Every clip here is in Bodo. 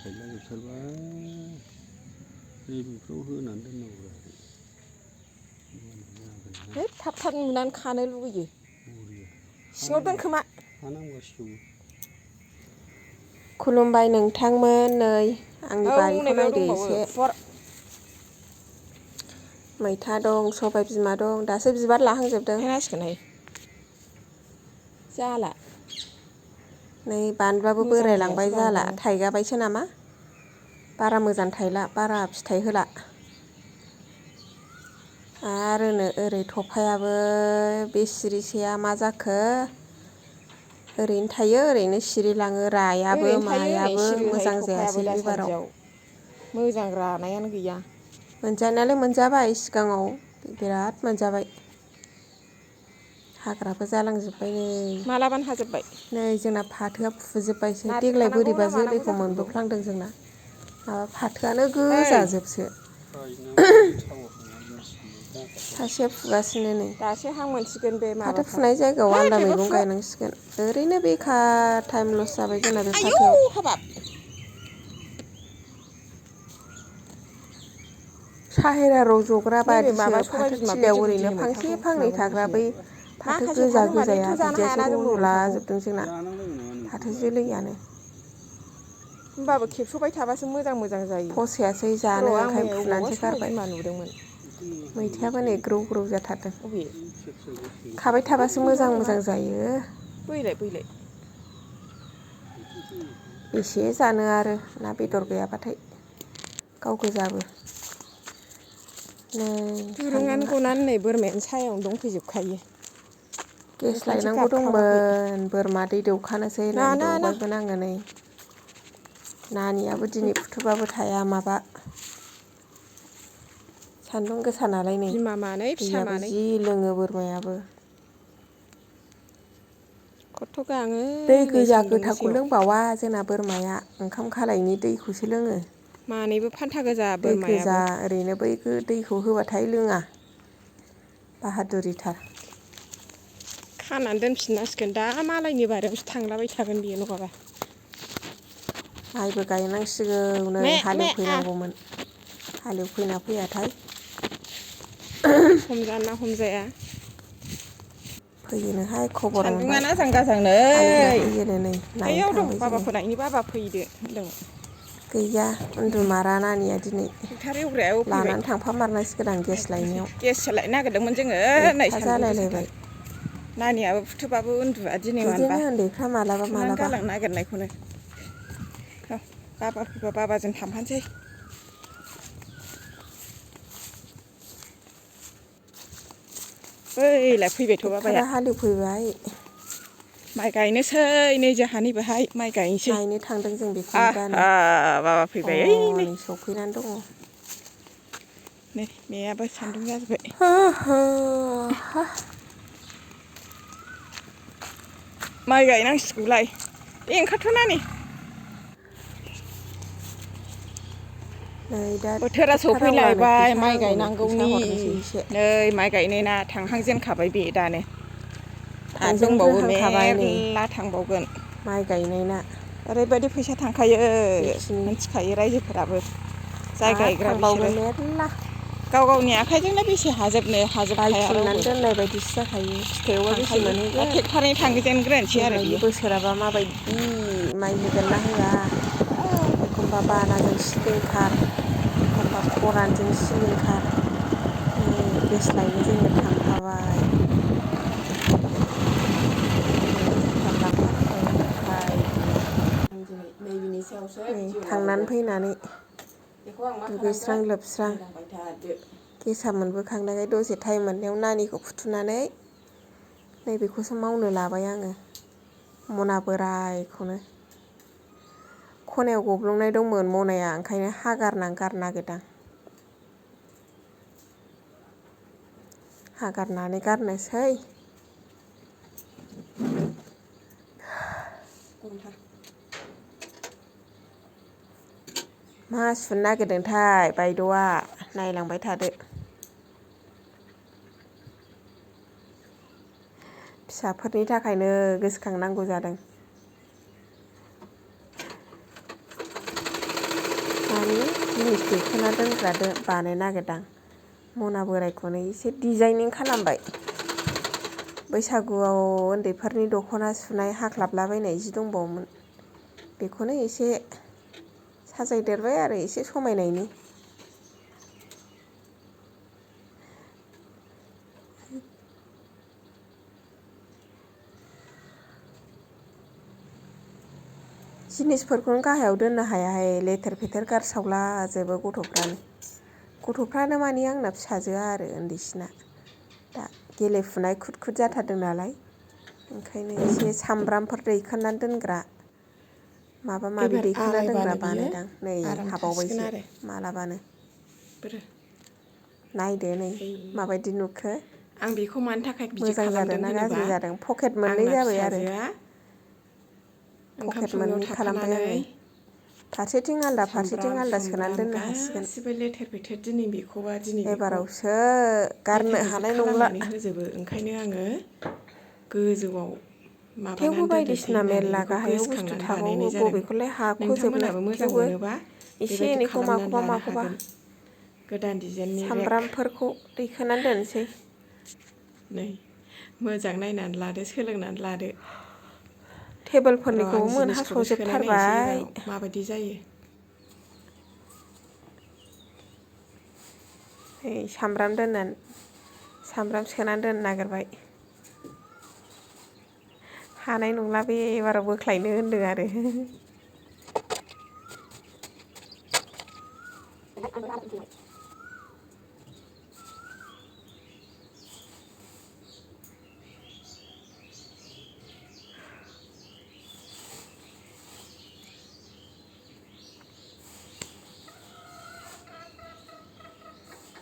थाइला जोबथारबाय नैबेफ्राव होनानै दोननांगौ है थाब थाब नुनानै खानो लुगैयो सिङाव दोनखोमा खुलुमबाय नोंथांमोन नै आंनि बारिखौ नायदो एसे मैथा दं सबाय बिमा दं दासो बिबार लाहांजोबदों जाला नै बानलुआबो बोरायलांबाय जाला थाइगाबायसो नामा बारा मोजां थायला बारा फिथाइ होला आरो ओरै थफायाबो बे सिरिसेया मा जाखो ओरैनो थायो ओरैनो सिरिलाङो रायाबो मायाबो मोजां जायासै एबाराव मोजां रानायानो गैया मोनजानायालाय मोनजाबाय सिगाङाव बिराद मोनजाबाय हाग्राबो जालांजोब्बाय नै मालाबानो हाजोब्बाय नै जोंना फाथोआ फुजोब्बायसो देग्लाय बोरैबा जोलैखौ मोनबोफ्लांदों जोंना माबा फाथोआनो गोजाजोबसो सासेया फुगासिनो नै दासो हां मोनसिगोन बे फाथो फुनाय जायगायाव आलदा मैगं गायनांसिगोन ओरैनो बेखार टाइम लस जाबाय जोंना बे फाथोआव साहेरा रज'ग्रा बादिसो फाथो थिलियाव ओरैनो फांसे फांनै थाग्रा बै फाथो गोजा गोजाया बिदियासो रज'लाजोबदों जोंना फाथो जोलैयानो होमबाबो खेबस'बाय थाबासो मोजां जायो फसायासै जानो ओंखायनो फुनानैसो गारबाय बिमा नुदोंमोन मैथायाबो नै ग्रौ ग्रौ जाथारदों खाबाय थाबासो मोजां जायो बैलाय बेसे जानो आरो ना बेदर गैयाबाथाय गाव गोजाबो दुरुङानो गनानै नै बोरमायानो सायावनो दंफैजोबखायो गेस लायनांगौ दंमोन बोरमा दै दौखानोसै होननानै दौबायमोन आङो नै नानियाबो दिनै फुथुबाबो थाया माबा सान्दुं गोसा नालाय नै बिमा मानै फिसा दैयाबो मानै जि लोङो बोरमायाबो खथ्थ' गाङो दै नै गोजा सान्दुं गोथांखौ गोसायाव लोंबावा जोंना बोरमाया ओंखाम खालायनि दैखौसो लोङो मानैबो फान्था गोजा दै बोरमायाबो गोजा ओरैनो बै दैखौ होबाथाय लोङा बाहादुरिथार खानानै दोनफिननांसिगोन दा मालायनि बारियावसो थांलाबाय थागोन बियो नङाबा माइबो गायनांसिगौ नै हालेवफैनांगौमोन हालेवफैना फैयाथाय हमजाना हमजाया फैयोनोहाय खबर मोनबाय सान्दुङानो आजां गाजां नै हालेवना फैयोनो नै नायनो बैयाव दं थांबाय बाबा जोङो फोनायनि बाबा फैदो होनदों गैया उन्दुमारा नानिया दिनै ट्रेक्टर एवग्रायाव फैबाय लानानै थांफामारनांसिगोन आं गेस लायनायाव गेससो लायनो नागिरदोंमोन जोङो नै एकथा सान्दुं गोसाथार जालायलायबाय नानियाबो फुथुबाबो उन्दुआ दिनै मानबा बिदिनो उन्दैफ्रा मालाबा फुथुनानै मालाबा गालांनो नागिरनायखौनो बाबा फैबा बाबाजों थांफानोसै ओइलाय फैबायथ' बाबाया ट्रेक्टरा हालेवफैबाय माइ गायनोसै नै जोंहानि बेहाय माइ गायनोसै नायनो थांदों जों बेखौनो दा नै बाबा फैबाय नै हनै सफैनानै दङ नै मेयाबो सान्दुं जाजोब्बाय माइ गायनांसिगौलाय दे ओंखारथ' नानि नै दा बोथोरा ट्रेक्टर आवलानो सफैलायबाय फैसा माइ नांगौनो फैसा गायनांगौनि हरनोसै एसे नै माइ गायनायना थांहांजेनखाबाय बे दानो आरो दंबावो थांजेनग्रोहांखाबाय नै मेरला थांबावगोन माइ गायनायना ओरैबायदि फैसा थांखायो बेखिनि मिथिखायो रायजोफोराबो जाय आरो गायग्रा थांबावनो बिसोरो मेरला गाव गावनि आखाइजोंनो बेसे हाजोबखाया बायथुमनानै रावबो दोननाय बायदिसो जाखायो फिथाइयावबा बेसे थांखायो दा मोनहैगोन ट्रेक्टरनि थांजेनग्रोनोसै आरो देग्लायनि बियो बोसोराबा माबायदि माइ होगोन ना होआ एखमबा बानाजों सिलिंखार एखमबा खरानजों सिलिंखार गेस लायनो जोङो थांखाबाय थांनानै फैनानै दुगैस्रां लोबस्रां गेसा मोनबोखांनायखाय दसे टाइम मोननायाव नानिखौ फुथुनानै नैबेखौसो मावनो लाबाय आङो मना बोरायखौनो खनायाव गब्लंनाय दंमोन मनाया ओंखायनो हागारनानै गारनो नागिरदां हागारनानै गारनोसै मा सुनो नागिरदोंथाय बायद'आ नायलांबाय थादो फिसाफोरनि थाखायनो गोसोखांनांगौ जादों जिनिस दैखोना दोनग्रा बानायनो नागिरदां मना बोरायखौनो एसे डिजाइनिं खालामबाय बैसागुआव उन्दैफोरनि दख'ना सुनाय हाख्लाबलाबायनाय जि दंबावोमोन बेखौनो एसे साजायदेरबाय आरो एसे समायनायनि जिनिसफोरखौनो गाहायाव दोननो हायाहाय लेथेर फेथेर गारसावलाजोबो गथ'फ्रानो मानि आंना फिसाजोआ आरो उन्दैसिना दा गेलेफुनाय खुद जाथारदों नालाय ओंखायनो एसे सामब्रामफोर दैखांनानै दोनग्रा माबा माबि दैखांना दोनग्रा बानायदां नै हाबावबायसो मालाबानो नायदो नै माबायदि नुखो आं बेखौ मानि थाखाय बिदि मोजां जादों ना गाज्रि जादों पकेट मोननै जाबाय आरो पकेट मोननै खालामबाय आङो फारसेथिं आलदा फारसेथिं आलदा सोनानै दोननो हासिगोन गासिबो लेथेर फेथेर दिनै बेखौबा दिनै एबारावसो गारनो हानाय नंला होजोबो ओंखायनो आङो गोजौआव थेवबो माबानानै बायदिसिना मेरला गाहायाव बुस्थु थाबावो बबेखौलाय हाख'जोबनो थेवबो एसे एनैखौ माखौबा गोदान डिजाइननि सामब्रामफोरखौ दैखोनानै दोनसै नै मोजां नायनानै लादो सोलोंनानै लादो टेबोलफोरनिखौबो मोनहास'जोबथारबाय माबायदि जायो सामब्राम सोनानै दोननो नागिरबाय हानाय नंला बे एबाराव बोख्लायनो होनदों आरो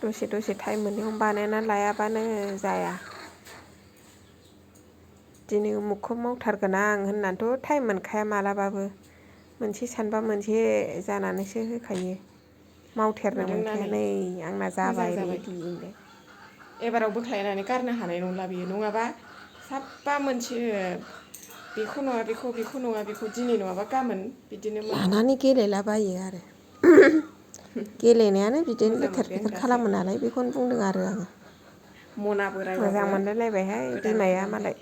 दसे टाइम मोननायावनो बानायनानै लायाबानो जाया दिनै उमुखखौ मावथारगोन आं होननानैथ' टाइम मोनखाया मालाबाबो मोनसे सानबा मोनसे जानानैसो होखायो मावथेरनो मोनखाया नै आंना जाबाय रेडि एबाराव बोख्लायनानै गारनो हानाय नंला बियो नङाबा साबबा मोनसे बेखौ नङा बेखौ नङा बेखौ दिनै नङाबा गाबोन बिदिनो लानानै गेलेलाबायो आरो गेलेनायानो बिदिनो लेथेर फेथेर खालामो नालाय बेखौनो बुंदों आरो आङो मना बोरायबाबो मोजां मोनलायलायबायहाय बिमाया मालाय